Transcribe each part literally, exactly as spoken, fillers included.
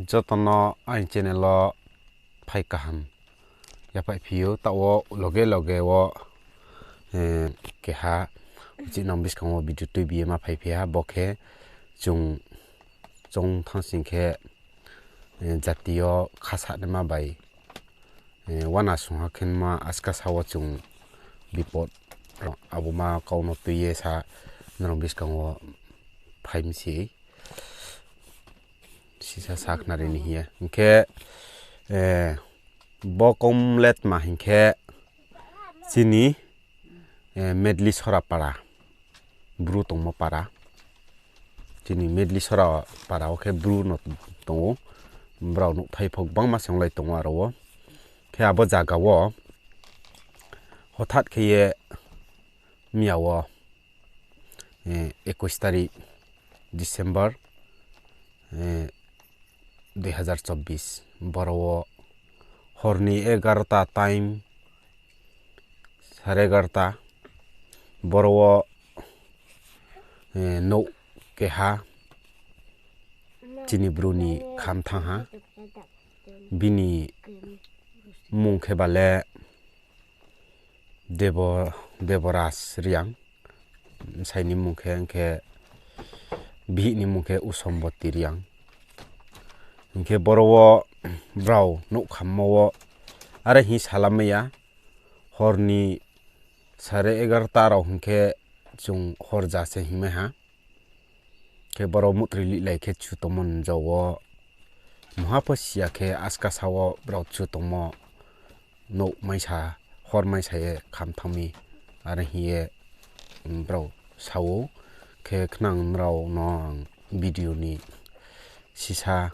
Joto no aini channel wo phai kaham yaphaih phi ou, taoh wo loge loge wo, eh, keha uchih nang buskang wo video tuibi ye ma phaiphi ha, bo khe chung, chung thanngsing khe, eh, jati yo khasanaima bai, eh, uana sungha khe ma askasa wo chung bipot, abo ma kau no tui ye sa nrao buskang wo phai mi se. Sisa sakhnari ni hing ye. Hing khe, eh, bo kom letma hing khe chini, eh, Medli Sora para, Bru tongmo para. Chini Medli Sora para wo khe Bru no tong ou. Brao nouhthai pho gbangma se onglai tong ou aro wo. Khe abo zaga wo hothat khe ye miya wo, eh, ekush tarik December, eh, dui hazar chobbish, boro wo hor ni egarota time, sare egarota, boro wo, eh, nouh keha chini Bru ni kham thanng ha. Bini mmung khe ba le Debo-, Deboraj Reang, bsai ni mmung khe, hing khe bihih ni mmung khe Usomboti Reang. Hing khe boro wo brao nouh khammo wo are hing salamai ya, hor ni sare egarota rao hing khe chung hor ja se hingmai ha. Khe boro muhtri lihlai khe chu tongmo ni jao wo, mungha pho si ya khe askasa wo brao chu tongmo nouh maisa, hor maisa ye kham thanng mi, are hing ye, mm, brao sa ou. Khe khnang nrao no ang video ni sisa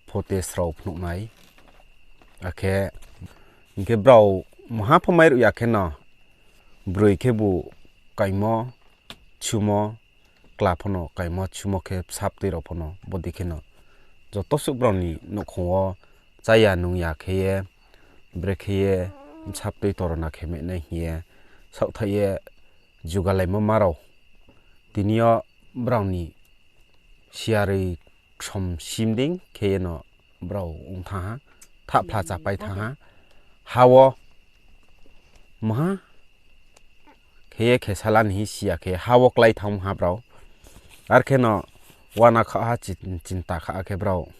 footage rao phnuh nai. Akhe, hing khe brao mungha pho mairuh ya khe no, broi khebu kaimo, chumo, kla pho no kaimo, chumo khe bsaptui rao pho no, bodei khe no joto suh brao ni nouhkhong wo chá ya nung ya khe ye, brekhe ye bsaptui torona khe mehnai hing ye saohthaih ye jugalaimo ma rao. Tini yo brao ni siaroi ksom sim dei khe ye no brao ong thanng ha, thahphla chapai thanng ha. Ha wo mungha khe ye khesala ni hing si ya khe ha wo klái thanng ha brao. Are khe no uana khaoh ha chin-, chinta kha khe brao,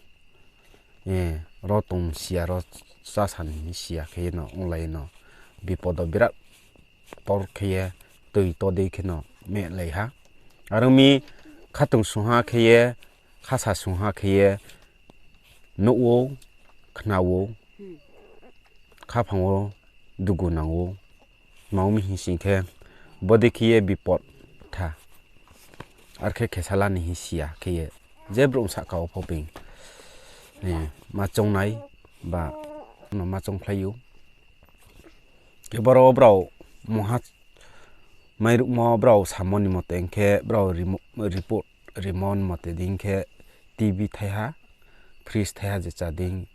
eh, ro tong si ya, ro chá sa ni hing si ya khe ye no onglai no bipod wo birat tor khe ye toi to dei khe no mehlai ha. Are ong mi khatung sungha khe ye, khasa sungha khe ye nuh ou, khna ou, khaphang wo dugu nang ou. Tma ong mi hing sing khe, bodei khe ye bipod tha. Are khe khesala ni hing si ya khe ye, je brouh sahka wo pho being, eh, ma choungnai ba no ma choungkhlai ou. Khe boro wo brao mungha mairuhmo brao samo ni mote hing khe brao rimo-, report rimo ni mote dei hing khe T V thaiha, fridge thaiha je chá dei,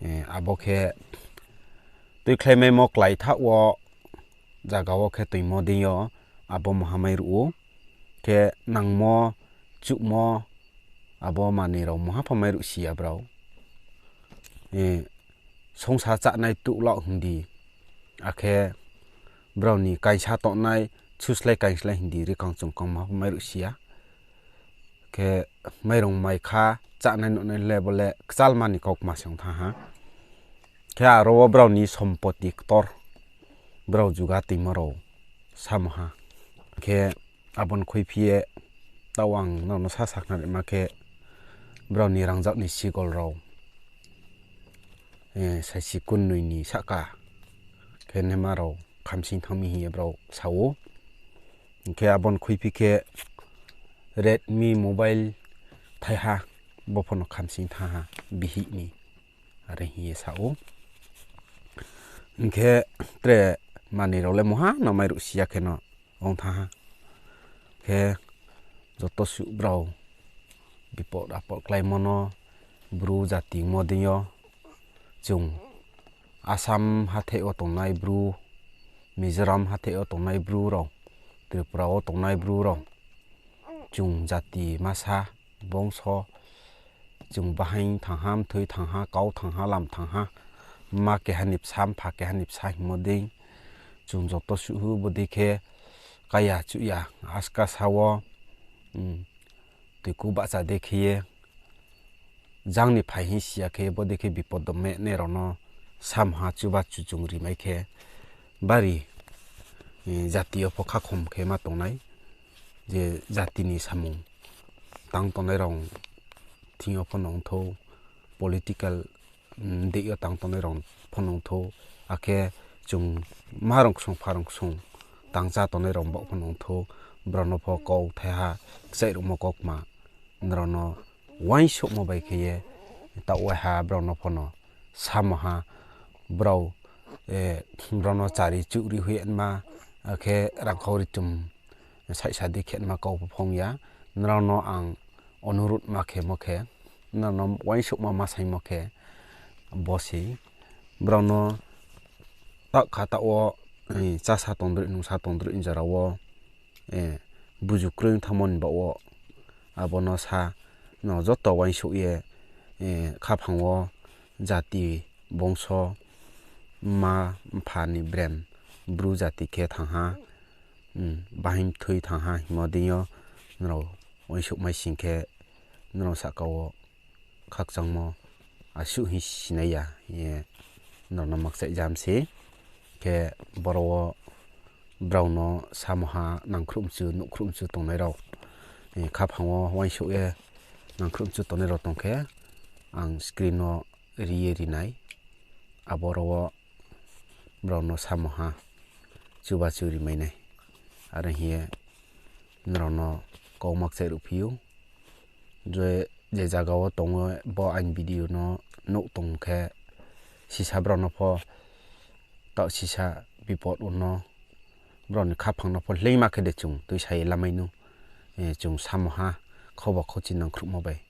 eh, abo khe tuikhlaimaimo kláithaoh wo zaga wo khe toingmo dei yo abo mungha mairuh ou. Khe nangmo, chuhmo, abo manoi rao mungha pho mairuh si ya brao. Eh, songsa chánai tuhlaoh hing di, akhe brao ni kaingsa tongnai, suslái kaingslái hing di, rikang chungkang mungha pho mairuh si ya. Khe mairung maikha chánai nuhnai le bo le kchalma ni kaukma se ong thanng ha. Khe aro wo brao ni sompoti ktor, brao juga toingmo rao samo ha. Khe abo ni khuiphi ye, taoh ang nrao no sa sakhnarima khe, brao ni rangzag ni sigol rao, eh, saisi kunnoi ni sahka khe nema rao khamsing thanng mi hing ye brao sa ou. Hing khe abo ni khuiphi khe Redmi mobile thaiha, bo pho no khamsing thanng ha, bihih ni, are hing ye sa ou. Hing khe tre manoi rao le mungha no mairuh si ya khe no ong thanng ha. Khe joto suh brao bipod apod kláimo no, Bru jati ongmo dei yo, chung Assam hathái wo tongnai Bru, Mizoram hathái wo tongnai Bru rao, Tripura wo tongnai Bru rao, chung jati masa, bongso, chung bahaing thangha, mthoi thangha, kau thangha, lam thangha, mma keha ni bsa, mpha keha ni bsa hingmo dei, chung joto suh hu bodei khe kaya chuh ya, askasa wo, um, tuiku bahcha dei khe ye, jang ni phai hing si ya khe, bodei khe bipod do menai rao no samha chubachu chung rimai khe, bari, eh, jati yo pho khakhom khe ma tongnai, je jati ni samung tang tongnai rao thing yo pho no ongthou, political, mm, deing yo tang tongnai rao pho no ongthou, akhe chung ma rong ksung pha rong ksung tang chá tongnai rao baoh pho no ongthou, brao no pho kau thaiha kchaih ruhmo kaukma, nrao no uaingsouhmo bai khe ye, taoh waiha brao no pho no samo ha, brao, eh, brao no chari chuh ri hoih ma, akhe rangkhau ri tum saihsa di khe ma kau pho phong ya, nrao no ang onurut ma khemo khe, nrao no uaingsouhma ma saingmo khe, bo se, brao no taoh kha taoh wo, eh, chása tongdroih, nungsa tongdroih ni jora wo, eh, buzu kroi thanngmo ni baoh wo, abo no sa, no joto uaingsouh ye, eh, khaphang wo jati bongso, mma mpha ni brem, bru jati khe thangha, um, bahaing mthoi thangha hingmo deing yo, nrao uaingsouh mai sing khe, nrao sahka wo khakchangmo asuh hing sinai ya hing ye nrao no makchaih jam se. Khe boro wo brao no samo ha nangkhruh mchu, nuhkhruh mchu tongnai rao, eh, khaphang wo uaingsouh ye nangkhruh mchu tongnai rao tong khe, ang screen no ri ye ri nai. Aboro wo brao no samo ha chubachu rimai nai. Are hing ye nrao no kau makchaih ruhphi ou. Je, je zaga wo tong wo bo aini video no nuh tong khe, sisa brao no pho, taoh sisa bipod wo no, brao ni khaphang no pho hleingma khe de chung tuisa ye lamai nu, eh, chung samo ha, khauba khauchi nangkhruhmo bai.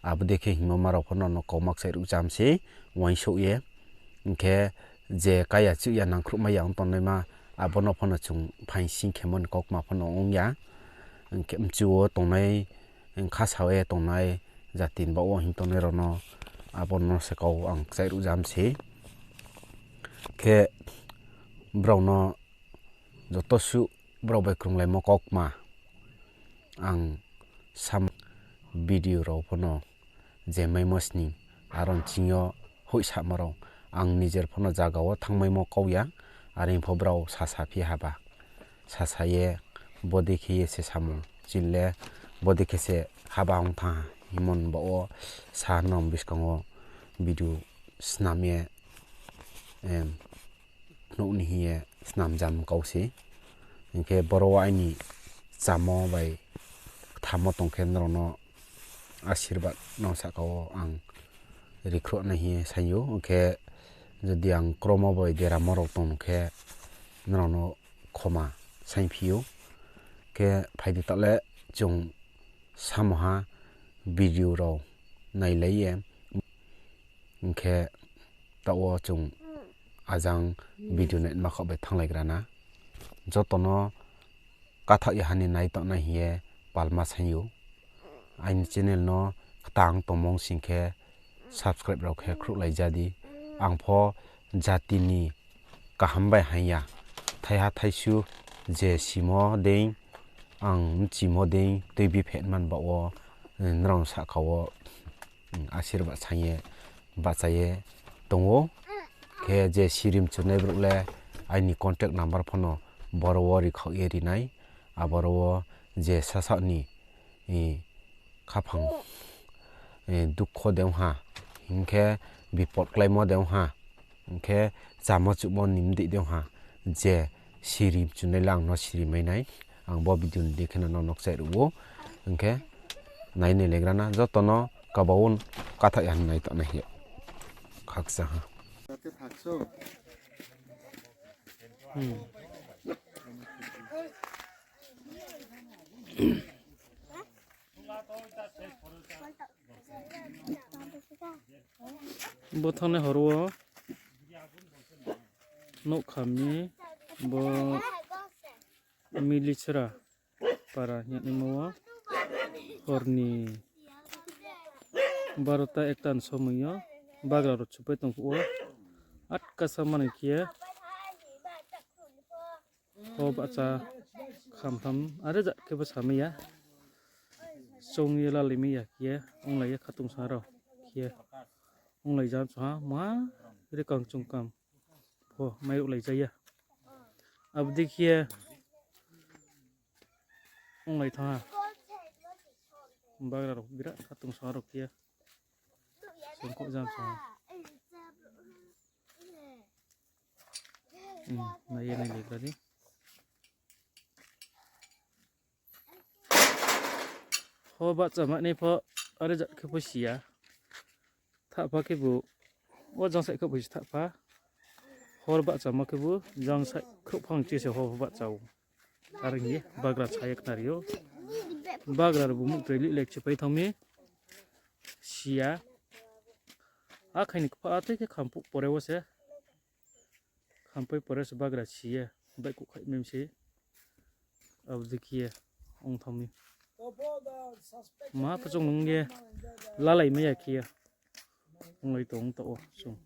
Abo dei khe hingmo ma rao pho no no kau makchaih ruh jam se, uaingsouh ye. Hing khe je kaya chuh ya nangkhruhmai ya ong tongnaima, abo no pho no chung phaing sing khemo ni kaukma pho no ong ya. Hing khe mchu wo tongnai, khasa ye tongnai, jati ni baoh wo hing tongnai rao no, abo no se kau ang kchaih ruh jam se. Khe brao no joto suh brao bai krunglaimo kaukma ang sam video rao pho no je maimo sning, aro ni ching yo hoihsamo rao ang nijer pho no zaga wo thanngmaimo kau ya, are pho brao sasa phi haba. Sasa ye bodei khe ye se samung chini le, bodei khe se haba ong thanng ha hingmo ni baoh wo sa nrao buskang wo video snam ye, em, nouh ni hing ye snam jam kau se. Hing khe boro wo aini chámo bai kthamo tong khe nrao no asirbad no sahka wo ang rikhruh nai hing ye saing ou. Hing khe jodi ang kromo bai deramo rao tong khe nrao no khoma saingphi ou. Khe phai di taoh le chung samo ha video rao nailai ye. Hing khe taoh wo chung ajang video naima khaoh bai thannglaigra na. Joto no kathaoh ya ha ni nai tongnai hing ye palma saing ou. Aini channel no ktang tongmung sing khe subscribe rao khe khruhlai ja di. Ang pho jati ni kaham bai haing ya. Thaiha thaisu je simo dei, ang bchimo dei, tuibi phehnma ni baoh wo, nrao sahka wo, asirbad saing ye, bahcha ye tong ou. Khe je sirim chunai brouh le aini contact number pho no boro wo rikhaoh ye ri nai. Aboro wo je sasaoh ni, khaphang, dukho de ong ha, hing khe bipod kláimo de ong ha, hing khe chámo chuhmo ni mdih de ong ha, je sirim chunai le ang no sirimai nai, ang bo video ni dei khe no nrao no kchaih ruh ou, hing khe nai nai legra na, joto no kaba wo kathaoh ya nai tongnai hing ye khakchang ha. Bo thanngnai hor wo nouhkha mi, bo Milichra para hingnaima wo hor ni Barota ekta ni somoi yo bagra rao supai tong phuh wo, atkasa manoi khe ye, ho bahcha khamtham are jat khe bo samai ya. Choung ye lalai mai ya khe ye, onglai ye khatungsung rao khe ye, onglai jam song ha, ma rikang chungkam pho mairuhlai ja ya. Abo dei khe ye onglai thanng ha. Bagra rao birat khatungsung rao khe ye, songkhouh jam song ha. Nai ye nailaigra di. Ho bahcha manai pho, are jat khe pho si ya. Thahpha khebu, wo jangsaih khrouhphai se thahpha. Hor bahchamo khebu jangsaih khrouhphang chi se ho bahcha ou. Are hing ye bagra sa ye khnari ou. Bagra rao bu muhtoi lih lek chipai thanng mi. Si ya. Akhai ni kpha atoi khe khamphuh pore wo se. Khampai pore se bagra si ye baihkhouh khaih mi se. Abo dei khe ye ong thanng mi. Ma pho chung nung ye lalai mai ya khe ye onglai tong taoh wo chung.